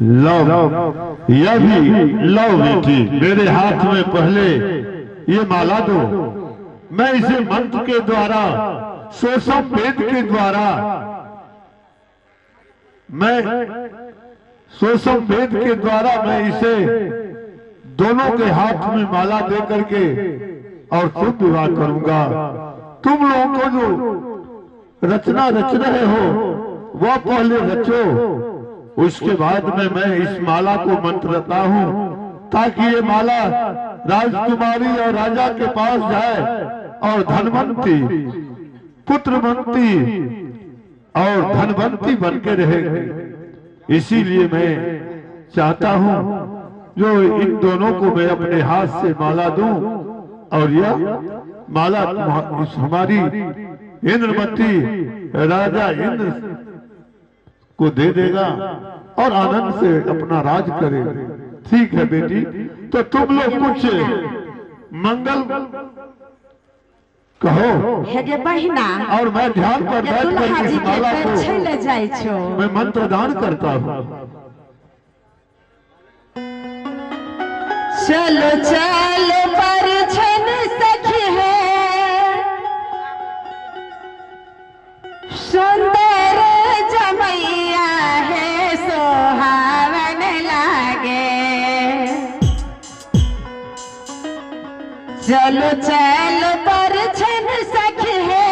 लो, यह भी लो बेटी, मेरे हाथ में पहले ये माला दो। मैं इसे मंत्र के द्वारा, सोसम वेद के द्वारा, मैं सोसम वेद के द्वारा मैं इसे दोनों के हाथ में माला दे करके और शुभ विवाह करूंगा। तुम लोगों को जो रचना रच रहे हो वह पहले रचो, उसके बाद में मैं इस माला को मंत्रता हूँ ताकि ये माला राजकुमारी और राजा के पास जाए और धनवंती, पुत्रवंती और धनवंती बन के रहेगी। इसीलिए मैं चाहता हूँ जो इन दोनों को मैं अपने हाथ से माला दूं और यह माला हमारी इंद्रमती राजा इंद्र को दे देगा और आनंद से अपना राज करेगा। ठीक है बेटी, तो तुम लोग कुछ मंगल कहो हे बहिना, और मैं ध्यान पर बैठ कर इस माला को मैं मंत्र दान करता हूँ। चलो चलो परछन सखी है, सुंदर जमैया है, सोहावन लागे। चलो चलो परछन सखी है,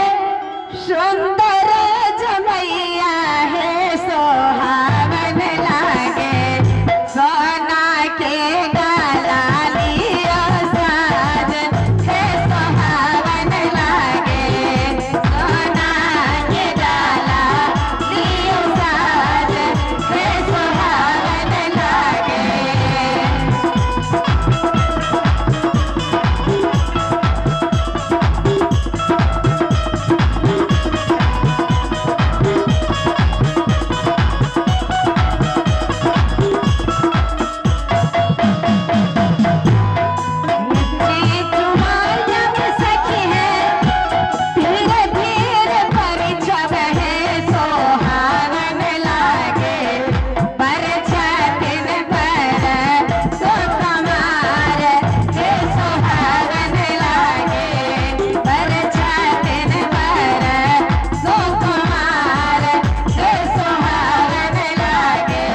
सुंदर जमैया है, सोहावन लागे। सोना के गाला लियो साज है, सोहावन लागे। सोना के गाला लियो साज है, सोहावन लागे। धीरे धीरे परिछब है, सोहावन लागे। बरछतिन पर सुकुमार हे, सोहावन लागे। बरछतिन पर सुकुमार हे, सोहावन लागे।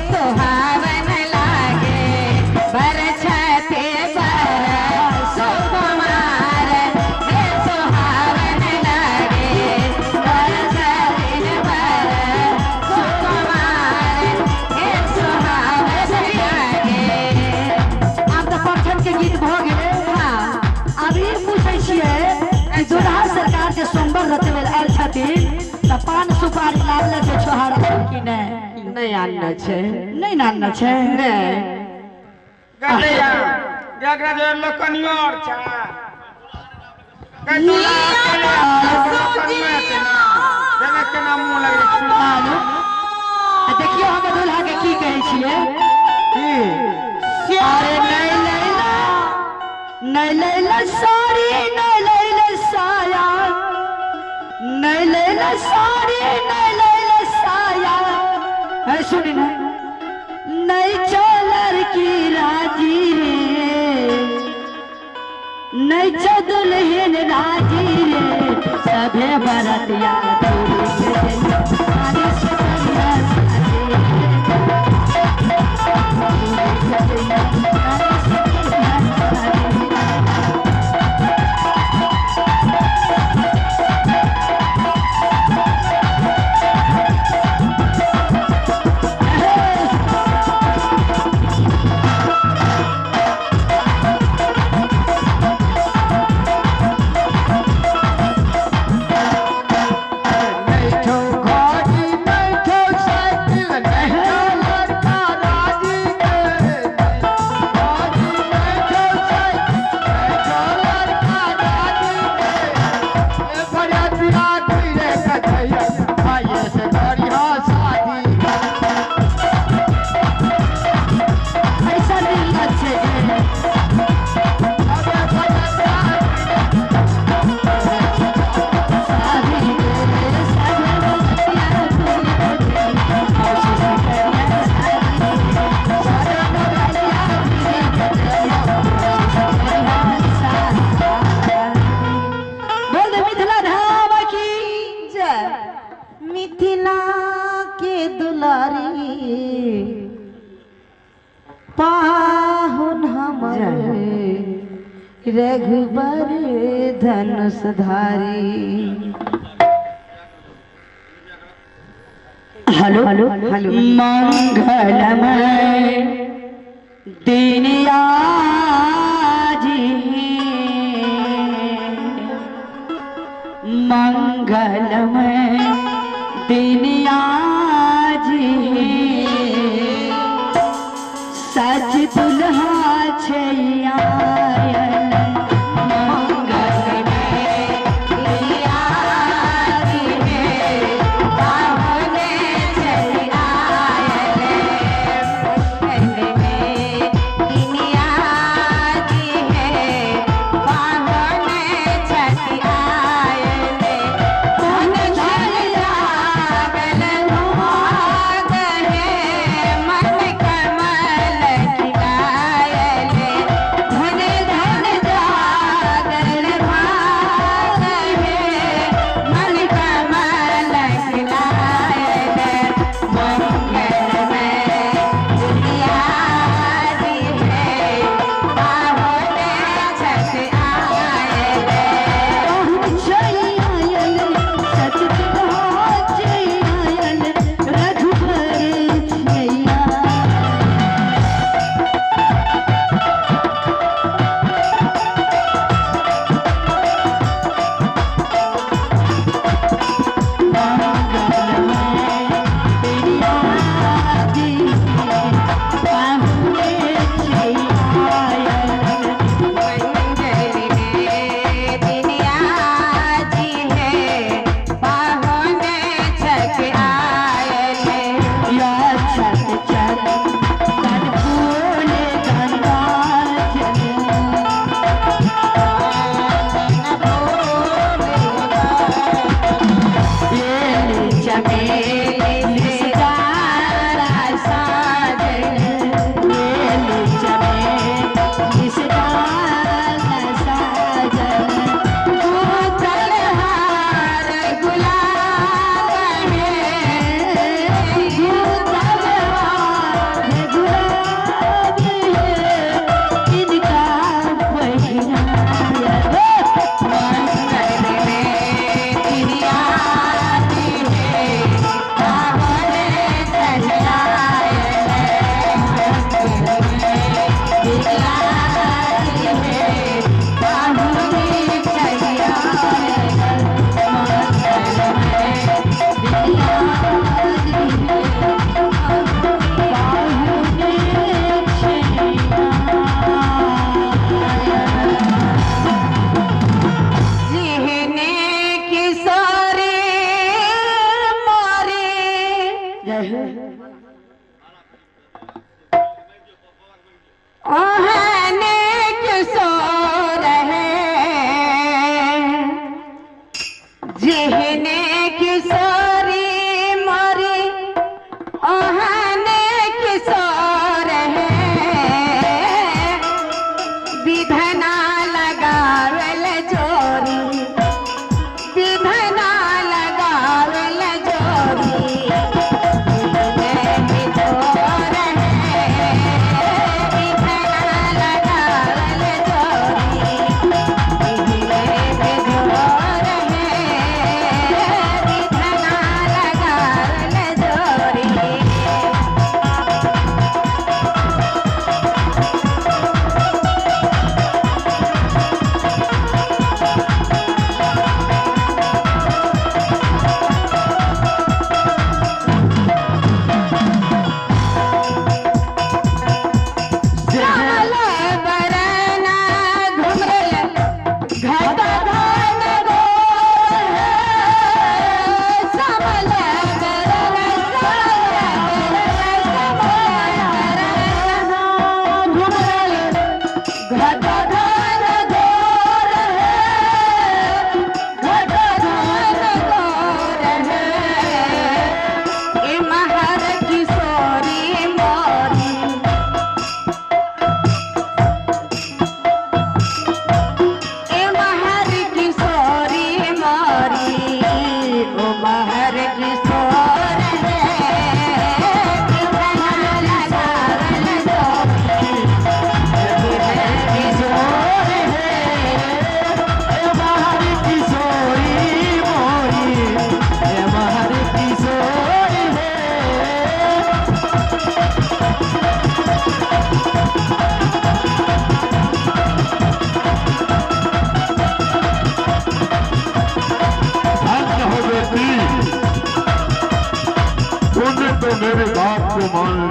सोहावन लागे। बरछते पर सुकुमार हे, सोहावन लागे। बरछतिन पर सुकुमार हे, सोहावन लागे। आब तऽ परछन के गीत भऽ गेलै। हाँ। आब ई पूछै छियै कि दुल्हा सरकार जे सोमवार रचबै लए आयल छथिन तऽ पान सुपारी लाबले छै छोहारा कि नहि? नहि आनने छै। नहि ने आनने छै? नहि। गदैया एकरा जे लोकनियो और छै कै दुल्हा लोकनियो छै ना, देखे केना मुंह लगै छै। आलू आ देखियौ हम दुल्हा के की कहै छियै। की? अरे नहीं लैला, नहीं लैला साड़ी, नहीं लैला साया, नहीं लैला साड़ी, नहीं लैला साया। है सुनी ना, नहीं चलर की राजी रे, नहीं चल दुल्हन राजी रे, सभे बरतिया दूरी से आने से कन्या साजी रे। Hey! मिथिला के दुलारी पाहुन हमर रघुबर धनुष धारी। हेलो हेलो मंगलमय दिन आज मंगलमय दिन आज सच दुल्हा छै आयल है।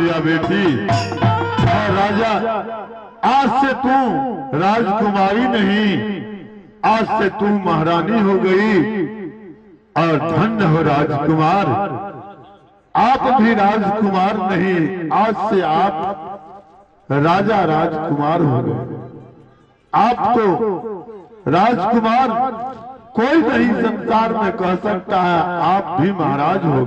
लिया बेटी। और राजा, आज से तू राजकुमारी नहीं, आज से तू महारानी हो गई। और धन्य हो राजकुमार, आप भी राजकुमार नहीं, आज से आप राजा राजकुमार हो गए। आप तो राजकुमार कोई नहीं संसार में कह सकता है, आप भी महाराज हो गए।